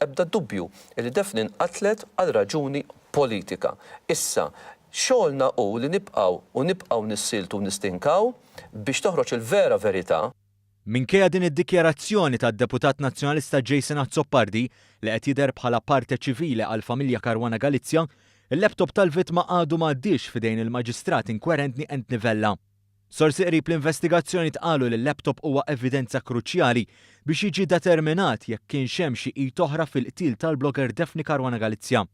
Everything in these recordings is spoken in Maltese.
Ebda dubju li Daphne nqatlet għal raġuni politika. Issa, xogħolna hu li nibqgħu u nibqgħu nissieltu u nistinkaw biex toħroġ il-vera verità. Minkejja din id-dikjarazzjoni tad-Deputat Nazzjonalista Jason Azzopardi, li qed jidher bħala parte civile għall-familja Caruana Galizia, il-laptop tal-vittma għadu m'għaddiex f'idejn il-Maġistrat inkwerentni Anthony Vella. Sorsi qrib l-investigazzjoni qalu li l-laptop huwa evidenza kruċjali biex jiġi determinat jekk kienx hemm xi id oħra fil-qtil tal-blogger Daphne Caruana Galizia.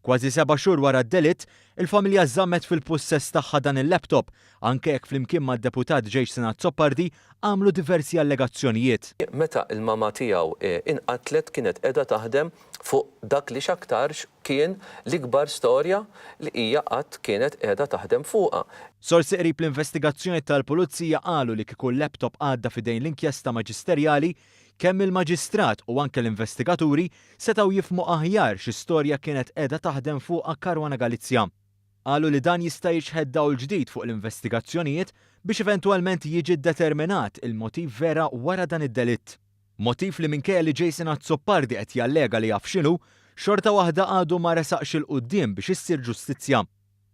Kważi 7 xhur wara d-delitt, il-familja żammet fil-pussess tagħha dan il-laptop, anke jekk flimkien mad-deputat Jason Azzopardi għamlu diversi allegazzjonijiet. Meta il-mama tiegħu inqatlet kienet qiegħda taħdem fuq dak li x'aktarx kien l-ikbar storja li hija qatt kienet qiegħda taħdem fuqha. Sorsi qrib l-investigazzjoni tal-Pulizija qalu li kieku l-laptop għadda f'idejn l-inkjesta maġisterjali, kemm il-maġistrat u anke l-investigaturi setgħu jifhmu aħjar xi storja kienet qiegħda taħdem fuqha Caruana Galizia. Qalu li dan jista' jixħet dawl ġdid fuq l-investigazzjonijiet biex eventwalment jiġi determinat il-motiv vera wara dan id-delitt. Motiv li minkejja li Jason Azzopardi qed jallega li jaf x'inhu, xorta waħda għadu ma resaqx 'il quddiem biex issir ġustizzja.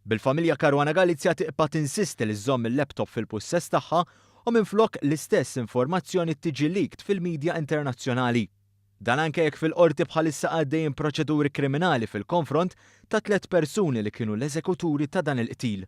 Bil-familja Caruana Galizia tibqa' tinsisti li żżomm il-laptop fil-pussess tagħha u minflok l-istess informazzjoni tiġi leaked fil-medja internazzjonali. Dan anke jekk fil-qorti bħalissa għaddejjin proċeduri kriminali fil-konfront ta' tliet persuni li kienu l-eżekuturi ta' dan il-qtil.